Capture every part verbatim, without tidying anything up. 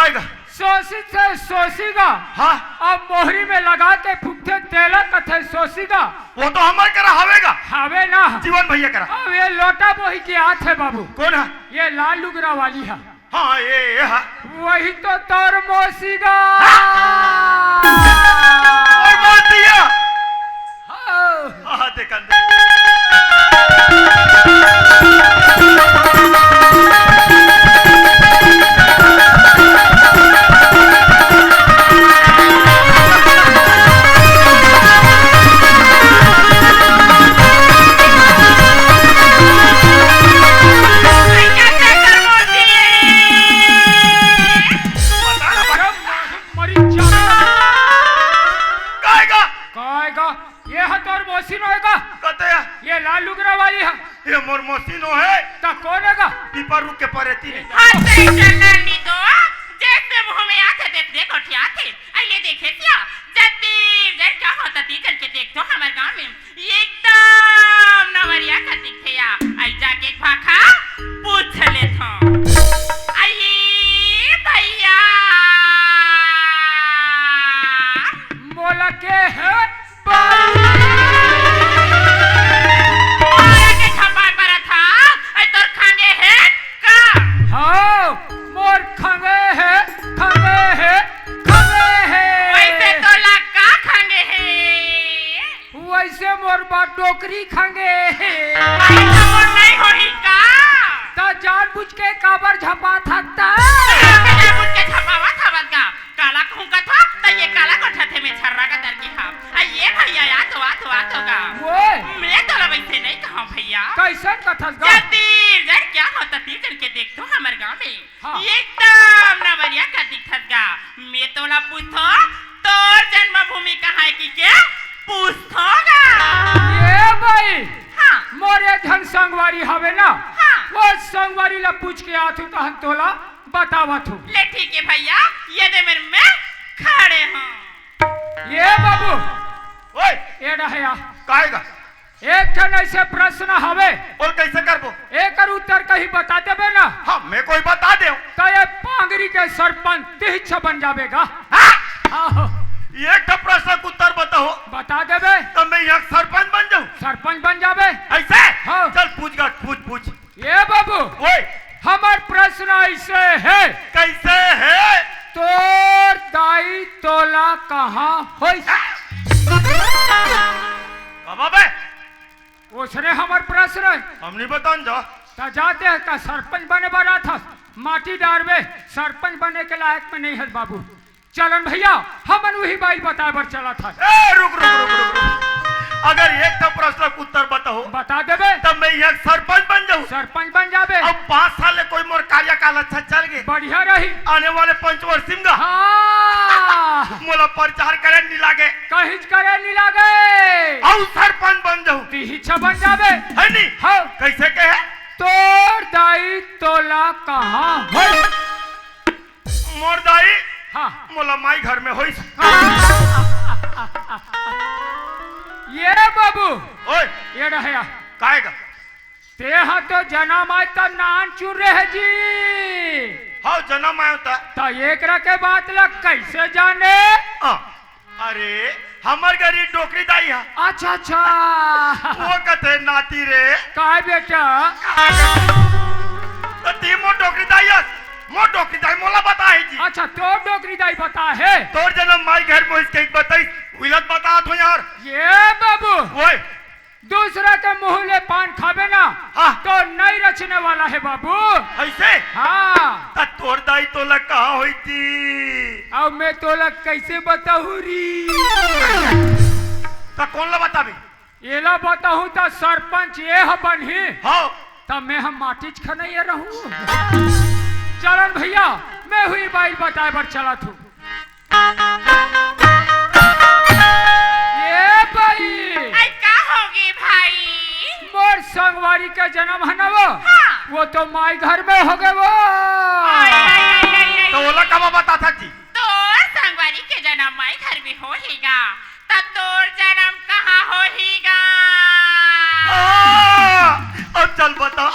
सोसी से सोसी गा। हाँ। अब मोहरी में लगा के फुकथे तेला कथे सोसी गा। वो तो हमर करा हवे गा। हवे ना। जीवन भैया करा। अब ये लोटा बोही के आत हे बाबू। कोन हे? ये लाल लुगरा वाली हे। हाँ, ये, ये हे। वही तो तोर मोसी गा। हाँ। और बात दिया। हाँ। हाँ, देखन दे। बता ना भाई। मरी जा। काय गा? काय गा? ये हे तोर मोसी नो हे गा? कते हे? ये लाल लुगरा वाली हे। ये मोर मोसी नो हे। त कोन हे गा? पीपर रुख के परेती ने। हाँ, सही चलन नी तो, जैसे मुँह में आथे, तैसे गोठियाथे। अइले देखे सिया, जब तीर जर क्या होता तीर जन के देख तो हमर गाँव में एकदम नवरिया का दिखे या। आई जाके एक भाखा पूछ लेथों। अये भैया। मोला के हे? मोला के झपा परत हा? अई तोर खंगे हे का? हाँ, मोर खंगे हे, खंगे हे, खंगे हे। वैसे तोला का खंगे हे? वैसे मोर बा डोकरी खंगे हे। अई त मोर नहीं होही का? त जानबूझ के काबर झपाथस त? जानबूझ के झपावत हवस का? काला कहूँ कथो, त ये काला गोठियाथे में छर्रा का दर के हाव। अये भैया, आ तो, आ तो, आ तो गा। ओए। मैं तोला वैसे नहीं कहूँ भैया। कैसन कथस गा? जब तीर जन क्या होता तीर जन के देख तो हमर गाँव में। हाँ। एकदम नवरिया का दिखत गा। मैं तोला पूछो, तोर जन्मभूमि कहाँ हे कि के पूछो गा। ये भाई। हाँ। मोर एक झन संगवारी हवे ना। हाँ। वो संगवारी ला पूछ के आथू तहन तोला बतावत हूँ। ले ठीक हे भैया, ये दे मेर में खड़े हूँ। ये बाबू। ओए। ये डहया। काय गा? एक ठन ऐसे प्रश्न हवे। बोल, कैसे करबो? एकर उत्तर कहीं बता देबे ना। हाँ, मैं कोई बता दे। तो ये पांगरी के सरपंच तिहिच बन जाबे गा। हाँ? हाँ हो। एक ठन प्रश्न के उत्तर बताओ। बता देबे। तो मैं यहाँ सरपंच बन जाऊँ? सरपंच बन जाबे। ऐसे? हाँ। चल पूछ गा, पूछ, पूछ। ये बाबू, ओए। हमर प्रश्न ऐसे हे। कैसे हे? तोर दाई तोला कहाँ होइस? बाबा बे। ओसने हमर प्रश्न हे। हम नहीं बतान जा। त जाते हे त सरपंच बने बर आथस, माटी डारबे, सरपंच बने के लायक में नहीं हस बाबू। चलन भैया, हमन उही बाई बताए बर चलत हन। ए, रुक, रुक, रुक, रुक, रुक। अगर एक ठो प्रश्न के उत्तर बताओ, बता देबे। तब मैं यहाँ सरपंच बन जाऊँ। सरपंच बन जाबे। अब पाँच साल ले कोई मोर कार्यकाल अच्छा चल गे। बढ़िया रही। आने वाले पंचवर्षी में गा। हाँ। मोला प्रचार करे नहीं लागे। कहीं करे नहीं लागे। अउ सरपंच बन जाऊँ। तिहिच बन जाबे। है नहीं? हाँ। कैसे कहे? तोर दाई तोला कहाँ होइस? मोर दाई, हाँ। मोला माई घर में होइस। ये बाबू, ओए। ये डहया। काय गा? तेहा तो जनम आय त नानचुन रहे जी। हाँ, जनम आय त। त एकरा के बात ला कैसे जाने? हाँ। अरे, हमर घरी डोकरी दाई हा। अच्छा, अच्छा। वो कथे नाती रे। काय बेटा? त ती मोर डोकरी दाई हस, मोर डोकरी दाई मोला बताहे जी। अच्छा, तोर डोकरी दाई बताहे। तोर जनम माई घर में होइस कहिके बताइस, उही ला त बतात हों यार। ये बाबू। ओए। दूसरा के मुँह ले पान खाबे ना, हाँ। तो नहीं रचने वाला हे बाबू। ऐसे? हाँ। त तोर दाई तोला कहाँ होइस जी? अब मैं तोला कैसे बताहूँ री? त कोन ला बताबे? एला बताहूँ त सरपंच ये ह बनही। हाँ। त मैं ह माटीच खनैया रहूँ। चलन भैया, मैं उही बाई बताए बर चलत हूँ। ये बाई। अई, का होगे भाई? मोर संगवारी के जनम हे ना वो, हाँ। वो तो माई घर में होगे वो। अई, अई, अई, अई, अई। त ओला कब बताथस जी? तोर संगवारी के जनम माई घर में होही गा, त तोर जनम कहाँ होही गा? आ, अब चल बता,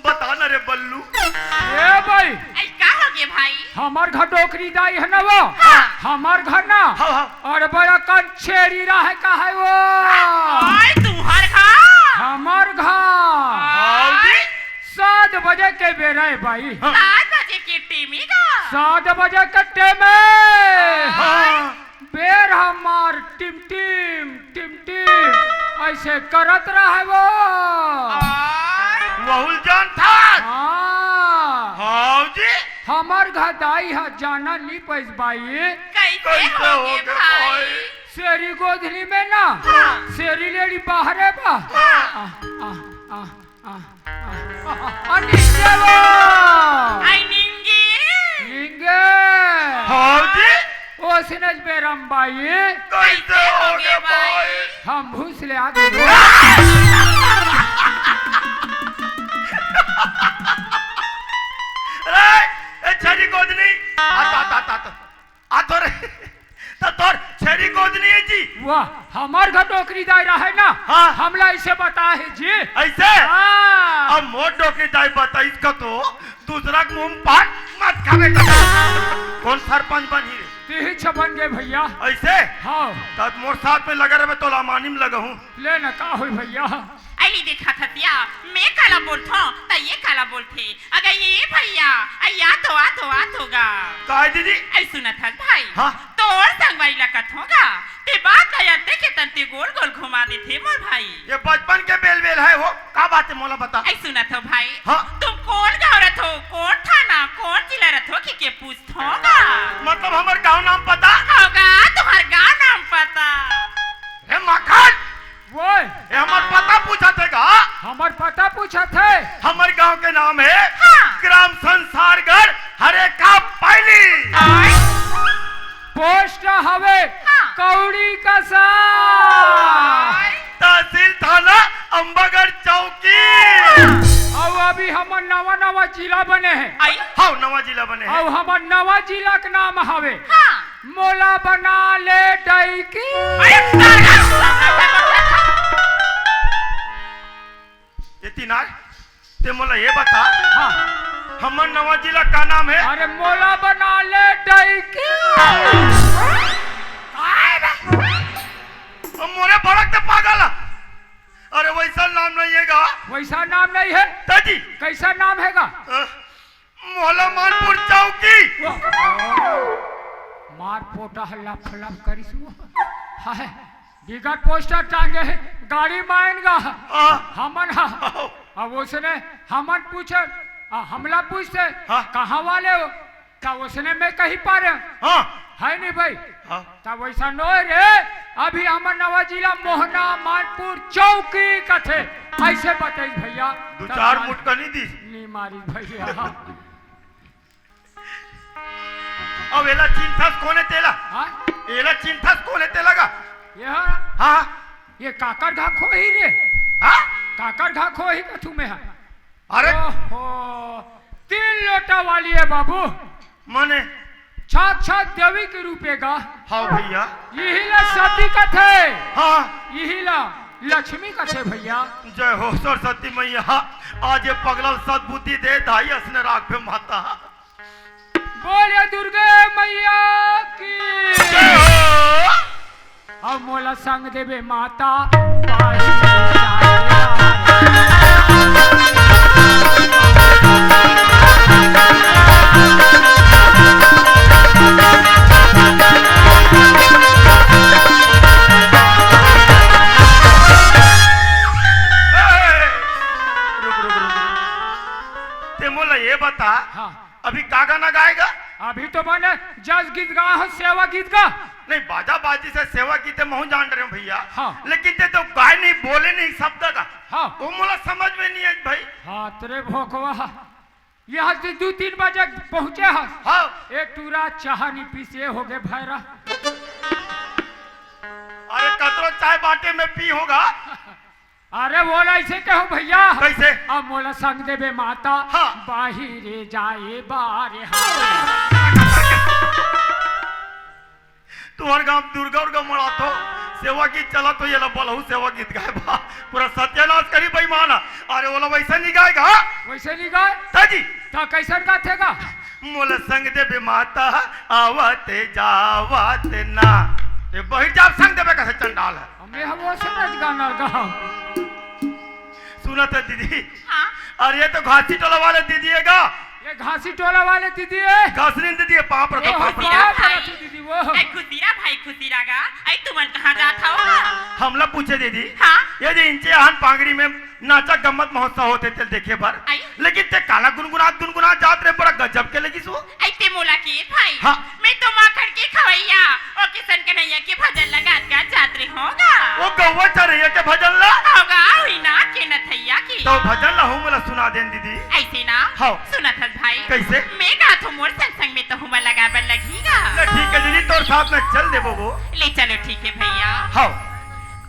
बता ना रे बल्लू। ए बाई। अई, का होगे भाई? हमर घर डोकरी दाई हे ना वो। हाँ। हमर घर ना। हाँ, हाँ। अरे बड़ा कन छेरी रहे का हे वो। ओए, तुहर घर? हमर घर। हाँ जी। सात बजे के बेरा हे बाई। हाँ। सात बजे के टेमे का? सात बजे के टेमे। हाँ। बेर हमार टिम टिम टिम टिम अइसे करत रहे वो। वहुल जान था। हाँ। हाँ जी। हमर घर दाई ह जाना नी पैस बाई। कइसे कइसे होगे होगे भाई? भाई? शेरी गोधनी में ना, हाँ। शेरी लेड़ी बाहरे बा। हाँ। आ, आ, आ, आ, आ, आ, आ, निंगे वो। आई निंगे। निंगे। हाँ जी। ओसने बेरम बाई। कइसे होगे भाई? हम भूस ले आ गए। अरे, ए छेरी गोदनी, आ, आ, आ, आ, आ। आ तोरे, त तोर छेरी गोदनी हे जी। वाह, हमर घर डोकरी दाई रहे ना, हाँ। हमला अइसे बताए हे जी। अइसे? हाँ। अब मोर डोकरी दाई बताइस का तो दूसरा के मुंह पान मत खावे का। कोन सरपंच बनही रे? तिही छ बन गे भइया। अइसे? हाँ। तब मोर साथ में लगा रहे, तोला मानी में लगहूँ। ले न का होई भइया। अली देखा थतिया, मैं काला बोलथों, त ये काला बोलथे। अगा ये भइया, अइया तो आ तो आ तो गा। काय दीदी? अई सुनत हस भाई? हाँ। तोर संगवारी ला कथों गा, ते बात ला अत्ते के तन ते गोल गोल घुमा देथे मोर भाई। ये बचपन के बेल बेल हे वो, का बात हे मोला बता। अई सुनत हो भाई? हाँ। तुम कोन गाँव रथो, कोन थाना, कोन जिला रथो कि के पूछथों गा? मतलब हमर गाँव नाम पता? होगा, तुम्हर गाँव नाम पता। हे मक्खन! ओए! ए, हमर पता पूछत हे का? हमर पता पूछत हे? हमर गांव के नाम हे हाँ। ग्राम संसारगढ़, हरेका पैली। आय। पोस्ट हवे हाँ। कौड़ी कसा। आय। तहसील थाना अम्बागढ़ चौकी। हाँ। अउ अभी हमर नवा नवा जिला बने हे। आय। हाँ, नवा जिला बने हे। अउ हमर नवा जिला के नाम हवे हाँ। मोला बना ले डौकी। अरे साला! ये तिनार, ते मोला ये बता, हाँ। हमर नवा जिला का नाम हे? अरे मोला बना ले डौकी। अब मोरे भड़क ते पागल। अरे वइसा नाम नइ हे गा। वइसा नाम नइ हे? दादी। कइसा नाम हे गा? अ, मोला मानपुर चौकी। वाह। मार पोटा ह लफ लफ करिस वो। हाय, बिगर पोस्टर टांगे हे, गाड़ी मायन गा। हाँ। हमन हा। हाँ। अब ओसने हमन पूछे, आ, हमला पूछते, हाँ। कहाँ वाले हो? त ओसने मैं कही पारे। हाँ। हे नहीं भाई? हाँ। त वइसा नोहे रे, अभी हमर नवा जिला मोहना मानपुर चौकी कथे। अइसे बताइस भइया। दू त चार जान मुटका नहीं दिस। नहीं मारिस भइया। अब एला चिंथस कोने तेला? हाँ? एला चिंथस कोने तेला गा? ये हा? हाँ। ये काकर घा खोही रे? हाँ? काकर घा खोही कथू मैं हा? अरे। ओहो, तीन लोटा वाली हे बाबू। माने? साक्षात देवी के रूप हे गा। हाँ भइया। इही ला सती कथे। हाँ। इही ला लक्ष्मी कथे भइया। जय हो सरस्वती मइया। आज ये पगला ल सद्बुद्धि दे दाई असने राख पे माता। बोलिए दुर्गे मइया की। जय हो। अब मोला संग देबे माता, बाहिर जाए ला। रुक, रुक, रुक, रुक। ते मोला ये बता, हाँ। अभी का गाना गाए गा? अभी तो मैंने जस गीत गा हो, सेवा गीत गा। नहीं, बाजा बाजी से सेवा गीत महूँ जान रहे हूँ भइया। हाँ। लेकिन ते तो गाए नहीं, बोले नहीं शब्द का। हाँ। वो मोला समझ में नहीं आए भाई। हाँ, तेरे भोकवा। यहाँ से दू तीन बजे पहुँचे हस। हाँ। एक टूरा चाह नहीं पीस, ये हो गए भैरा। अरे कतरो चाय बाटे में पी होगा। अरे वो अइसे कहो भइया। कइसे? अब मोला संग देबे माता, हाँ। बाहिरे जाए बारे हाँ। तुहर गाँव दुर्गा उर्गा मड़ाथो, सेवा गीत चलत हो, एला बलहू सेवा गीत गाए बा। पूरा सत्यानाश करी बेईमान। अरे ओला वइसे नहीं गाए गा। वइसे नहीं गाए? त जी। त कइसन गाथे गा? मोला संग देबे माता, आवत जावत ना। ये बहिर जाब संग देबे कसे चंडाल हे। हमें हम वो समझ गाना गाओ। सुनत हे दीदी? हाँ। अरे ये तो घासी टोला वाले दीदी हे गा। ये घासी टोला वाले दीदी हे। घासरीन दीदी हे, पाँव परत हों, ए, हो, पाँव परत हों। पाँव परत हों दीदी वो। ए, खुशी रहा भाई, खुशी रहा गा। ए, तुमन कहाँ जात हव? हमला पूछे दीदी। हाँ। ये जे इंचे आहन पांगरी में नाचा गम्मत महोत्सव होथे तेला देखे बर। आई। लेकिन ते काला गुनगुनात गुनगुनात जात रहे, बड़ा गजब के लगिस वो। आई ते मोला के भाई। हाँ। मैं तो माखन के खवैया, ओ किशन कन्हैया के भजन लगात गात जात रहे हों गा। वो गौवा चरैया के भजन ला? हों गा, हुई ना के नथैया के। तो भजन ला हूँ मोला सुना देन दीदी। ऐसे ना? हाँ। सुनत हस भाई। कैसे? मैं गात हों मोर संग संग में तो हूँ लगा बर लगही गा। ले ठीक हे दीदी, तोर साथ में चल देबो वो। ले चलो ठीक हे भैया। हाँ।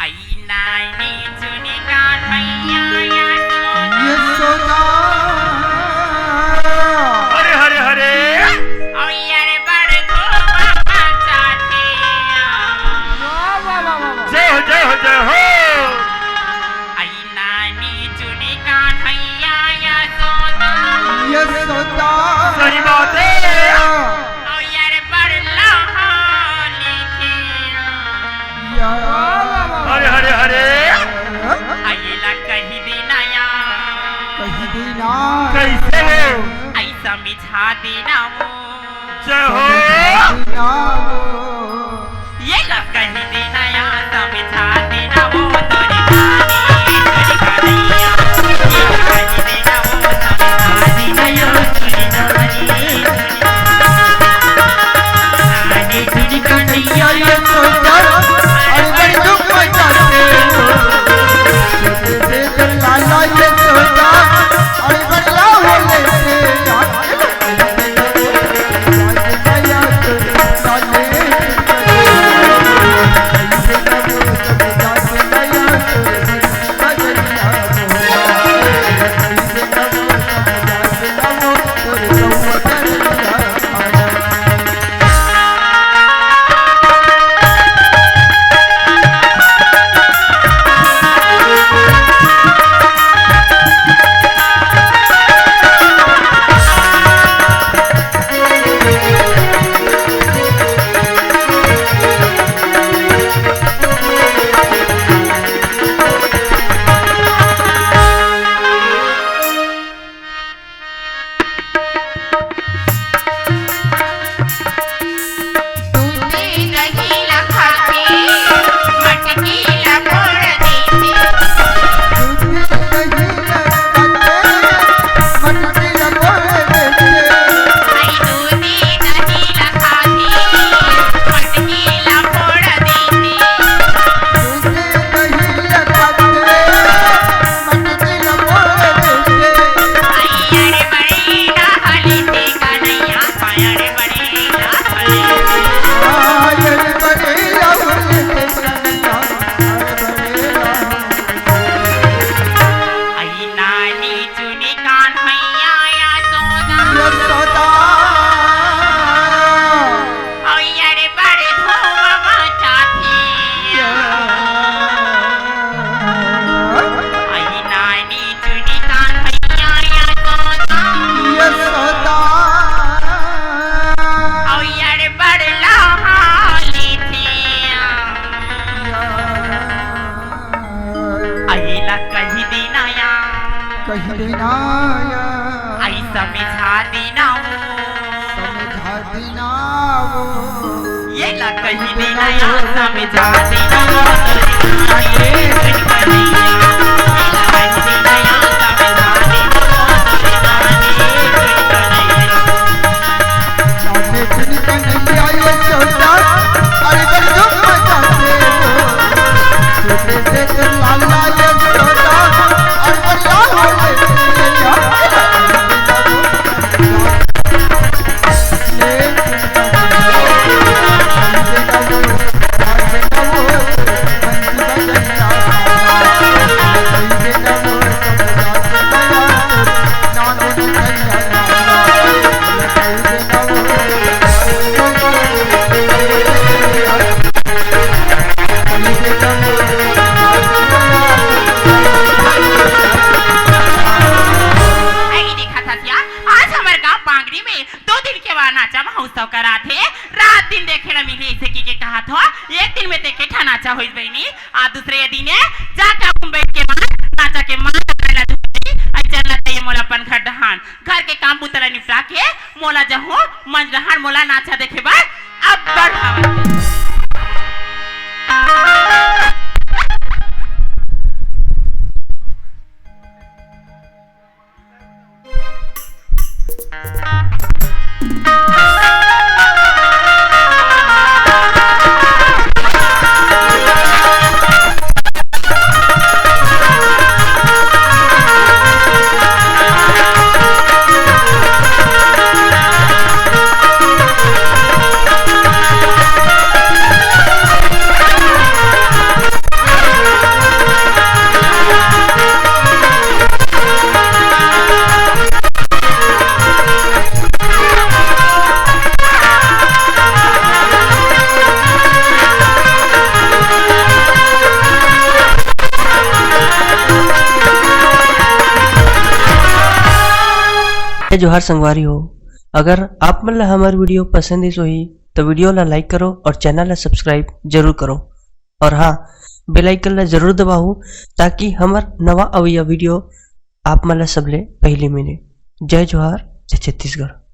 आई नानी चुनी कान्हैया यशोदा। यशोदा। हरे हरे हरे। औ यार बड़ धोवा चाटे। वाह, वाह, वाह, वाह, वाह। जय हो, जय हो, जय हो। आई नानी चुनी कान्हैया यशोदा। यशोदा। सही बात हे। औ यार बड़ लाहा लिखे। या। हरे, हरे, हरे। आ ये ला कही देना या। कही देना। कैसे हो? ऐसा मिठा देना वो। जय हो। समझा देना वो। ये ला कही देना या, समझा देना वो, तोरी कहानी, तोरी कहानी। ये ला कही देना वो, समझा देना या, तोरी कहानी। अहिला कही देना या। कही देना या। आई समझा देना वो। समझा देना वो। ये ला कही देना या, समझा देना वो। उत्सव करात हे, रात दिन देखे ला मिलही, अइसे कहिके कहत हो। एक दिन में ते के ठा नाचा होइस बहिनी, आ दूसरे दिने जाके अपन बैठ के मान, नाचा के मान, नाचा ला झूठी, अइसन ला ते मोला अपन घर डहान, घर के काम बुता ला निपटा के मोला जहूँ मंच डहान मोला नाचा देखे बर अब्बड़ भावत हे। जय जोहार संगवारी हो, अगर आप मन ला हमर video पसंद आइस होही, तो video ला like करो और channel ला subscribe जरूर करो। और हाँ, bell icon ला जरूर दबाओ, ताकि हमर नवा अवइया video आप मन ला सबले पहली मिले। जय जोहार, जय छत्तीसगढ़।